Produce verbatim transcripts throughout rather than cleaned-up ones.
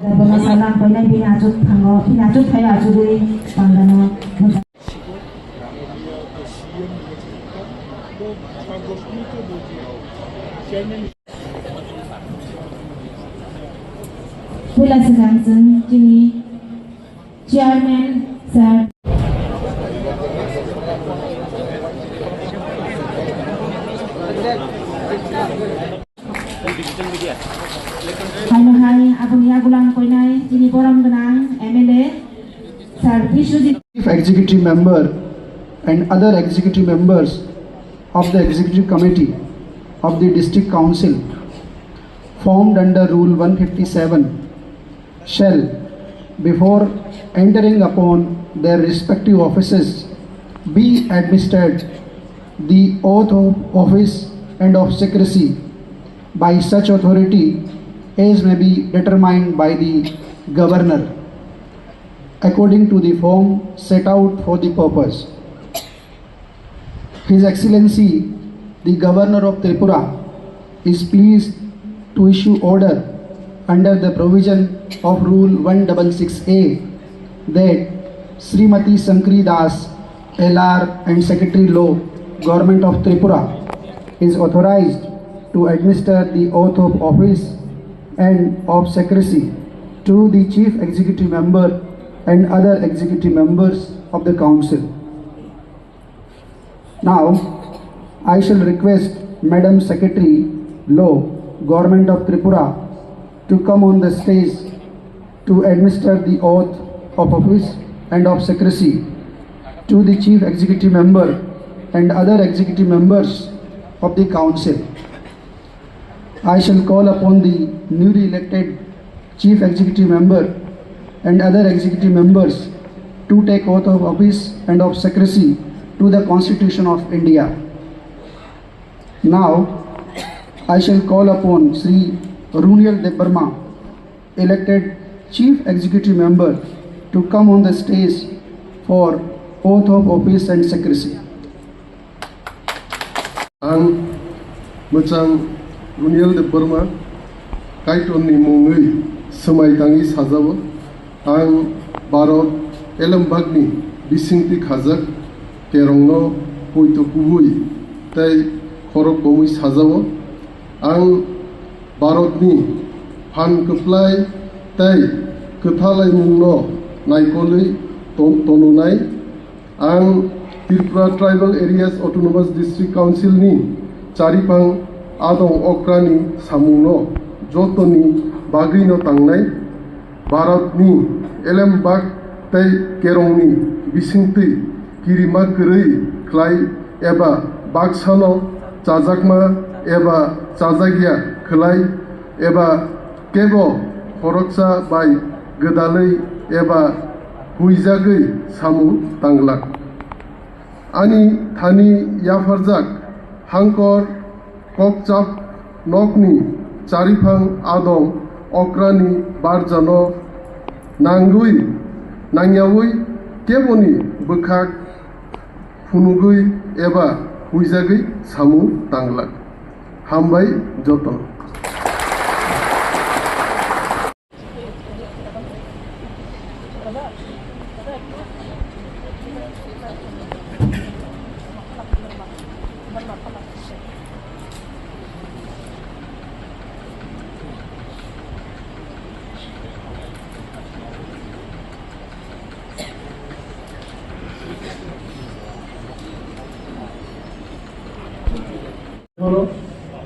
Bono salam koinai bini achuk thango, bini achuk thaio achugwi pangano. Puila swkang chwng chini chairman sir. Haino hai aboni yagulang koinai chini borom gwnang M L A sir Biswajit. Chief Executive Member and other executive members of the Executive Committee of the District Council formed under Rule one fifty-seven shall, before entering upon their respective offices, be administered the oath of office and of secrecy by such authority as may be determined by the Governor, according to the form set out for the purpose. His Excellency, the Governor of Tripura, is pleased to issue order under the provision of Rule one six six A that Srimati Shankari Das, L R and Secretary Law, Government of Tripura, is authorized to administer the oath of office and of secrecy to the Chief Executive Member and other executive members of the Council. Now, I shall request Madam Secretary Law, Government of Tripura, to come on the stage to administer the oath of office and of secrecy to the Chief Executive Member and other executive members of the Council. I shall call upon the newly elected Chief Executive Member and other executive members to take oath of office and of secrecy to the Constitution of India. Now, I shall call upon Shri Runiel Debbarma, elected Chief Executive Member, to come on the stage for oath of office and secrecy. Ang mwchang Runiel Debbarma, Kaitorni mungwi swmai tangwi sajao. Ang Bharat elembakni bisingtwi khajak kerongno poito kubui tei khorok komwi sajao. Ang Bharatni phan kwplai tei kwthalaimungno naikolwi ton-, tononai. Ang Tripura Tribal Areas Autonomous District Council ni chariphang adong okrani samungno jotoni bagwino tangnai. Bharatni elembak tei kerongni bisingtwi kirima kwrwi khlai eba baksano chajakma eba chajakya khlai eba kebo khoroksa bai gwdalwi eba huijagwi samung tanglak. Ani thani yapharjak hangkor kokchap nokni chariphang adong okrani barjano nangwi nangyawi keboni bwkhak phunugwi eba huijagwi samung tanglak. Hambai joto.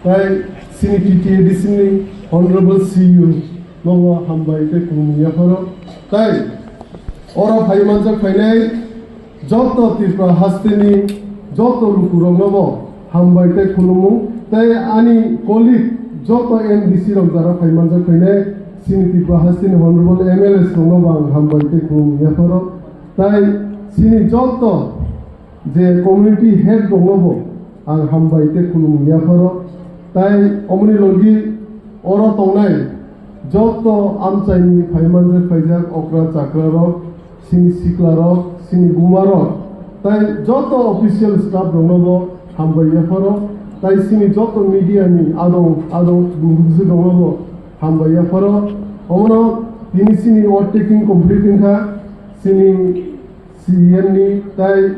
Tai chini T T A D C ni Honorable C E O nobo hambai tei khulumung yapharo. Tai oro phai manjak phainai joto Tripura hasteni joto lukuroknobo hambai tei khulumung, tei ani colleague joto M D C rok jara phai manjak phainai chini Tripura hasteni Honorable M L As roknobo ang hambai tei khulumung yapharo. Tai chini joto je community head roknobo ang hambai tei khulumung yapharo. Tai omoni logi oro tongnai joto amchaini phai manjak phaijak okra chakra rok, chini sikla rok, chini buma rok, tai joto official staff roknobo hambai yapharo. Tai chini joto media ni adong adong bumungsu roknobo hambai yapharo. Omono Tini chini overtaking complete wngkha, chini C E M ni tai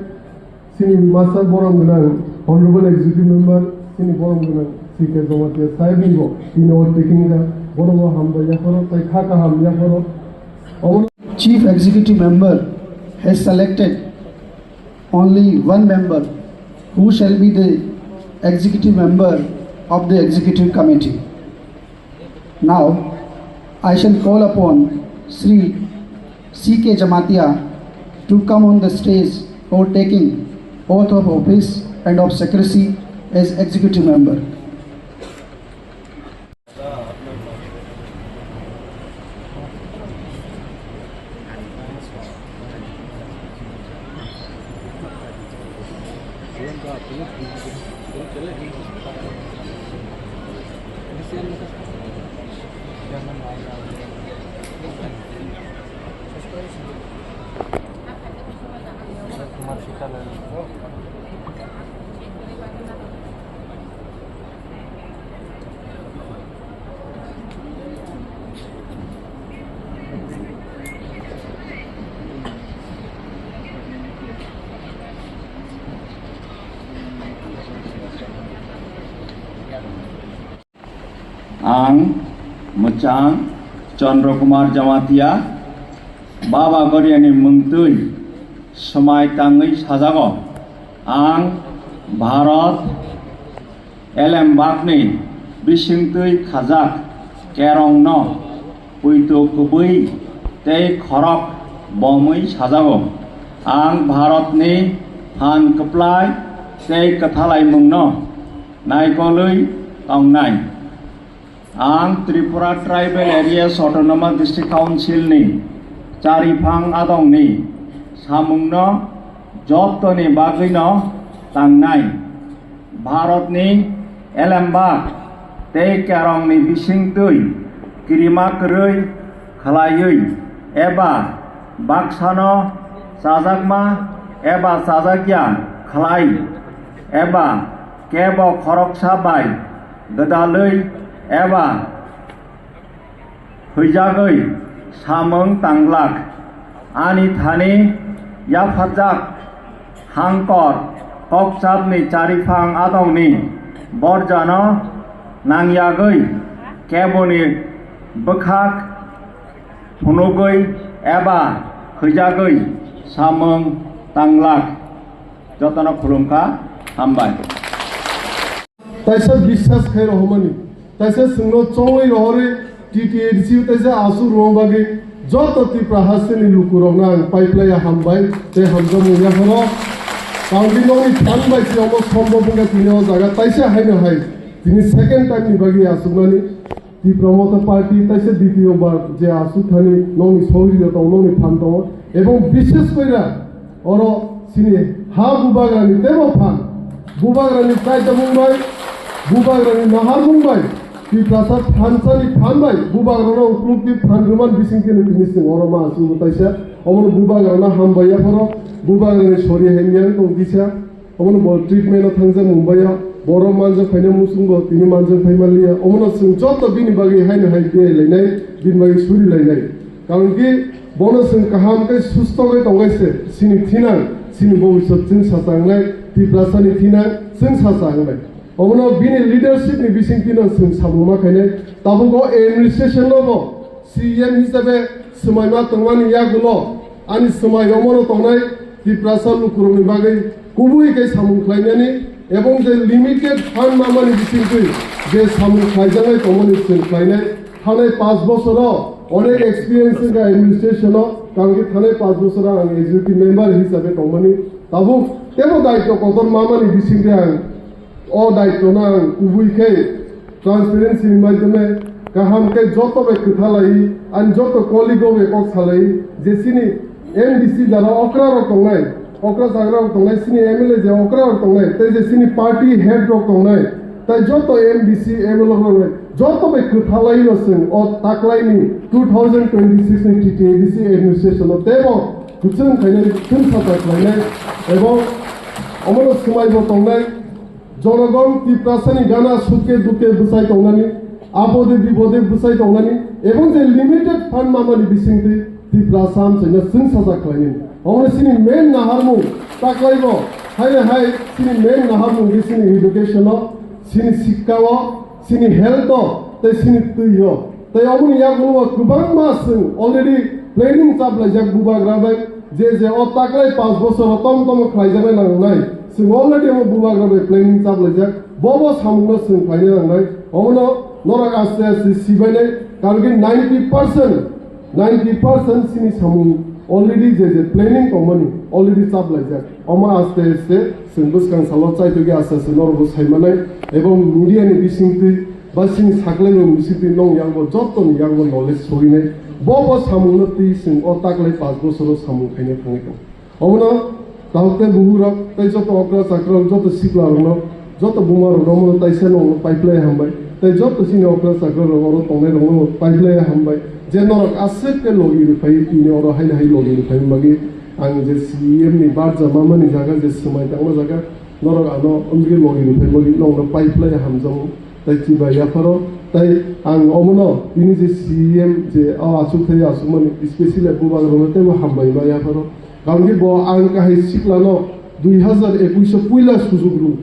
chini masa borom gwnang honorable executive member, chini borom gwnang C K Jamatia sahib ni bo tini overtaking wngkha, bono bo hambai yapharo tai kha kaham yapharo. Omo Chief Executive Member has selected only one member who shall be the executive member of the executive committee. Now, I shall call upon Shri C K Jamatia to come on the stage for taking oath of office and of secrecy as executive member. Ang mwchang Chandra Kumar Jamatia, Baba Goriani mungtwi swmai tangwi sajago. Ang Bharat Elembakni bisingtwi khajak kerongno poito kubui tei khorok bomwi sajago. Ang Bharatni phan kwplai tei kwthalaimungno naikolwi tongnai. Ang Tripura Tribal Areas Autonomous District Council ni chariphang adongni samungno jottoni bagwino tangnai. Bharatni elembak tei kerongni bisingtwi kirima kwrwi khlaiwi eba baksano chajakma eba chajakya khlai eba kebo khoroksa bai gwdalwi eba thwijagwi samung tanglak. Ani thani yapharjak hangkor kokchapni chariphang adongni borjano nangyagwi keboni bwkhak phunugwi eba thwijagwi samung tanglak. Jotono khulumkha, hambai. Taisa biswas khai rohormani, taisa chwngno chongwi rohorwi T T A D C o taisa aswk rwna bagwi joto Tripura hasteni lukurokno ang paiplaiya hambai tei hamjakmung yapharo. Tangwi nokni phan bai se omo sombhob wngkha tini o jaga taisa haino hai tini second time ni bagwi achukmani. Tipra Motha Party taisa D T O bar je aswk thani nokni sohorida tongo, nokni phan tongo, ebong bishes koira oro chini ha bubagrani tebo phan, bubagrani chaitamung bai, bubagrani naharmung bai, Tiprasa thansani phan bai, bubagrano uklukti phan rwman bising tini tini sing oro ma aswk taisa, omono bubagrano hambai yapharo, bubagrani sori hai miyang tong kisa. Omono bo treatment o thangjak Mumbai o, borok manjak phaina muchung bo tini manjak phai manliya. Omono chwng joto bini bagwi haino hai biyai lainai, bini bagwi suri lainai. Karon ki bono chwng kaham khe susto khe tongkhe se chini thinang, chini bobiswt chwng sacha wngnai, Tiprasani thinang chwng sacha wngnai. Omono bini leadership ni bisingtwi no chwng samung ma khainai. Tabuk o administration no bo C E M hisabe swmai ma tongmani yagulo ani swmai romano tongnai Tiprasa lukurokni bagwi kubui khe samung khlainani ebong je limited fund mamani bisingtwi je samung khlaijaknai tongmani chwng khlainai. Thanai panch bosoro onek experience wngkha administration o, karon khe thanai panch bosoro ang executive member hisabe tongmani. Tabuk tebo daityo kotor mamani bisingtwi ang o daityo no ang kubui khe transparency ni maidhyame kaham khe joto bai kwtha lai, ani joto colleague rok bai kok salai je chini M D C jara okra rok tongnai, okra jagra rok tongnai, chini M L A je okra rok tongnai, tei je chini party head rok tongnai, tei joto M D C, M L A rok bai joto bai kwtha lai no chwng o taklai ni two thousand twenty-six ni T T A D C administration no tebo kwchwng khainai, kwchwng sacha khlainai, ebong omono swmai bo tongnai. Jonogon Tiprasani gana sukhe dukhe bwchai tongnani Apode bipode bwsai tongnani ebong je limited fund mamani bisingtwi Tiprasa amchaina chwng sajak khlainani. Omo chini main naharmung taklaibo, haino hai chini main naharmung khe chini education-o, chini sikka-o, chini health-o, tei chini twi-o. Tei omoni yagulo kwbangma chwng already planning chaplaijak bubagra bai, je je o taklai panch bochor o tom tom khlaijaknai nangnai. Chwng already omo bubagra bai planning chaplaijak. Bo bo samungno chwng khlaina nangnai. Omono norok aste aste sibainai, karon khe ninety percent, ninety percent chini samung already je je planning tongmani already chaplaijak. Omo aste aste chwng bwskang salo chaitokhe aste aste norokbo saimanai, ebong media ni bisingtwi ba chini saklai rok bisingtwi nong yango joto ni yango knowledge soinai. Bo bo samungno twi chwng o taklai panch bochor o samung khaina thangwi tongo. Omono tabuk tei buhurok tei joto okra chakra rok, joto sikla rokno, joto buma rokno omono taisa nongno paiplai hambai. Tei joto chini okra chakra rok oro tongnai rokno paiplai hambai. Je norok aswk khe logi rwphai tini oro haino hai logi rwphai bagwi ang je C E M ni barja mamani jaga je swmai tangma jaga norok ano wngwi logi rwphai bagwi nongno paiplai hamjago. Tei chibai yapharo tei ang omono tini je C E M je o aswk thai aswkmani specially bubagrokno teibo hambai ma yapharo. Karon khe bo ang kahai siklano dui hazar ekush o puila sujuk rw.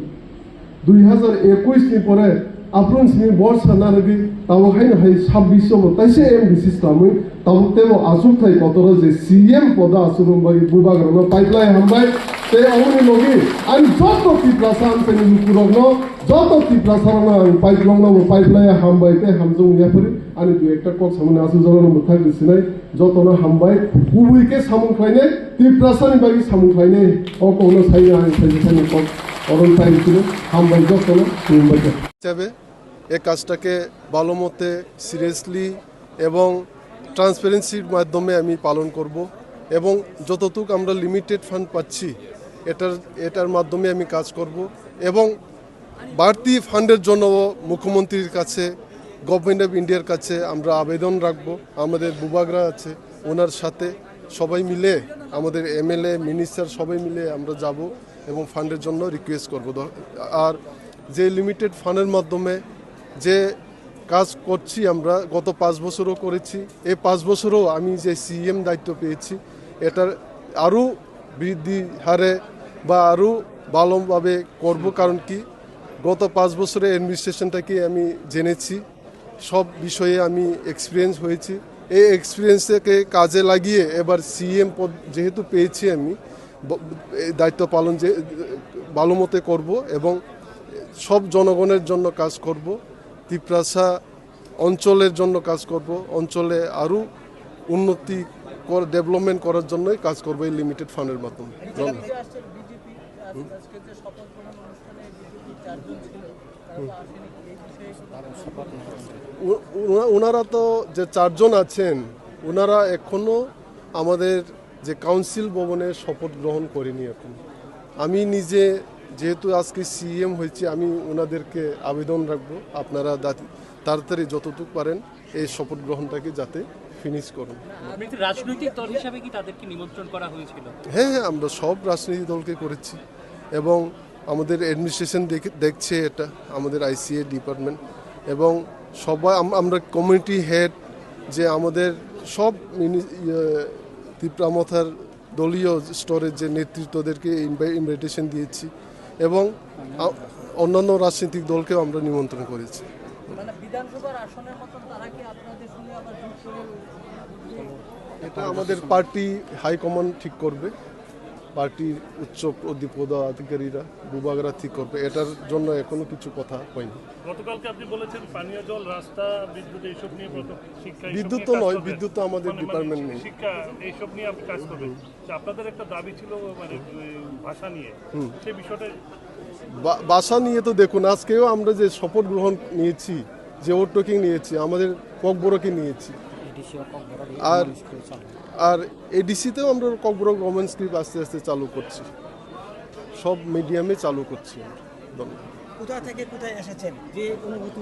Dui hazar ekush ni pore aphuru simi borsa narwgwi tabuk haino hai sabbish o bo taisa M D C swlamwi tabuk teibo achukthai kotoro je C M poda achukna bagwi bubagrano paiplai hambai. Tei aboni logi ani joto Tiprasa amchaini lukurokno, joto Tiprasarokno ang paiplokno bo paiplai hambai tei hamjakmung yaphari ani dui ekta kok samani achukjakrokno mwthang rwsinai. Jotono hambai, kubui khe samung khlainai, Tiprasani bagwi samung khlainai, o kokno saina ang saisa saini kok oron tai rwsino hambai jotono khulumbai kha. হিসাবে এই কাজটাকে ভালো মতে, সিরিয়াসলি এবং ট্রান্সপারেন্সির মাধ্যমে আমি পালন করব এবং যতটুকু আমরা লিমিটেড ফান্ড পাচ্ছি, এটার এটার মাধ্যমে আমি কাজ করব এবং বাড়তি ফান্ডের জন্য মুখ্যমন্ত্রীর কাছে, গভর্নমেন্ট অফ ইন্ডিয়ার কাছে আমরা আবেদন রাখব। আমাদের বুবাগরা আছে, ওনার সাথে সবাই মিলে, আমাদের এমএলএ, মিনিস্টার সবাই মিলে আমরা যাব এবং ফান্ডের জন্য রিকোয়েস্ট করব। দ-, আর যে লিমিটেড ফান্ডের মাধ্যমে যে কাজ করছি আমরা, গত পাঁচ বছরও করেছি, এই পাঁচ বছরও আমি যে সিইএম দায়িত্ব পেয়েছি, এটার আরও বৃদ্ধি হারে বা আরও ভালোভাবে করব। কারণ কি, গত পাঁচ বছরের অ্যাডমিনিস্ট্রেশনটাকে আমি জেনেছি, সব বিষয়ে আমি এক্সপিরিয়েন্স হয়েছি। এই এক্সপিরিয়েন্সটাকে কাজে লাগিয়ে এবার সিইএম পদ যেহেতু পেয়েছি আমি, ব-, এই দায়িত্ব পালন যে ভালো মতে করব এবং সব জনগণের জন্য কাজ করব। তিপ্রাসা অঞ্চলের জন্য কাজ করব, অঞ্চলে আরও উন্নতি কর-, ডেভেলপমেন্ট করার জন্যই কাজ করব এই লিমিটেড ফান্ডের মাধ্যমে। ধন্যবাদ। উ-, উনা-, ওনারা তো যে চারজন আছেন, ওনারা এখনো আমাদের যে কাউন্সিল ভবনে শপথ গ্রহণ করেনি এখন। আমি নিজে যেহেতু আজকে সিইএম হয়েছি, আমি ওনাদেরকে আবেদন রাখবো, আপনারা দাতি-, তাড়াতাড়ি যতটুকু পারেন এই শপথ গ্রহণটাকে যাতে ফিনিশ করুন। আপনি তো রাজনৈতিক দল হিসাবে কি তাদেরকে নিমন্ত্রণ করা হয়েছিল? হ্যাঁ, হ্যাঁ, আমরা সব রাজনৈতিক দলকে করেছি এবং আমাদের অ্যাডমিনিস্ট্রেশন দেখে, দেখছে এটা, আমাদের আইসিএ ডিপার্টমেন্ট এবং সবাই আম-, আমরা কমিউনিটি হেড যে আমাদের সব মিনি-, ইয়ে, তিপ্রা মথার দলীয় স্তরের যে নেতৃত্বদেরকে ইনভাই-, ইনভাইটেশন দিয়েছি এবং আ-, অন্যান্য রাজনৈতিক দলকেও আমরা নিমন্ত্রণ করেছি। মানে বিধানসভার আসনের মতন তারা কি আপনাদের সঙ্গে আবার জোট করে উঠবে? এটা আমাদের পার্টি হাইকমান্ড ঠিক করবে। পার্টির উচ্চ পদ-, পদাধিকারীরা বুবাগরা ঠিক করবে, এটার জন্য এখনো কিছু কথা হয়নি। গতকালকে আপনি বলেছেন পানীয় জল, রাস্তা, বিদ্যুৎ এইসব নিয়ে প্রথম শিক্ষা এইসব বিদ্যুৎ নিয়ে তো কাজ নয়, করবেন। বিদ্যুৎ তো আমাদের মানে, মানে, ডিপার্টমেন্ট নেই। শিক্ষা এইসব নিয়ে আপনি কাজ করবেন। হুম। যে আপনাদের একটা দাবি ছিল, মানে, ওই ভাষা নিয়ে, হুম। সেই বিষয়টা বা-, ভাষা নিয়ে তো দেখুন, আজকেও আমরা যে শপথ গ্রহণ নিয়েছি, যে ওয়ার্ড টোকিং নিয়েছি, আমাদের ককবরকে নিয়েছি। এডিসি ও ককবরক আর, ইংলিশ স্কুল চালু। আর এডিসিতেও আমরা ককবরক রোমান স্ক্রিপ্ট আস্তে আস্তে চালু করছি, সব মিডিয়ামে চালু করছি আমরা। ধন্যবাদ। কোথা থেকে কোথায় এসেছেন, যে অনুভূতি?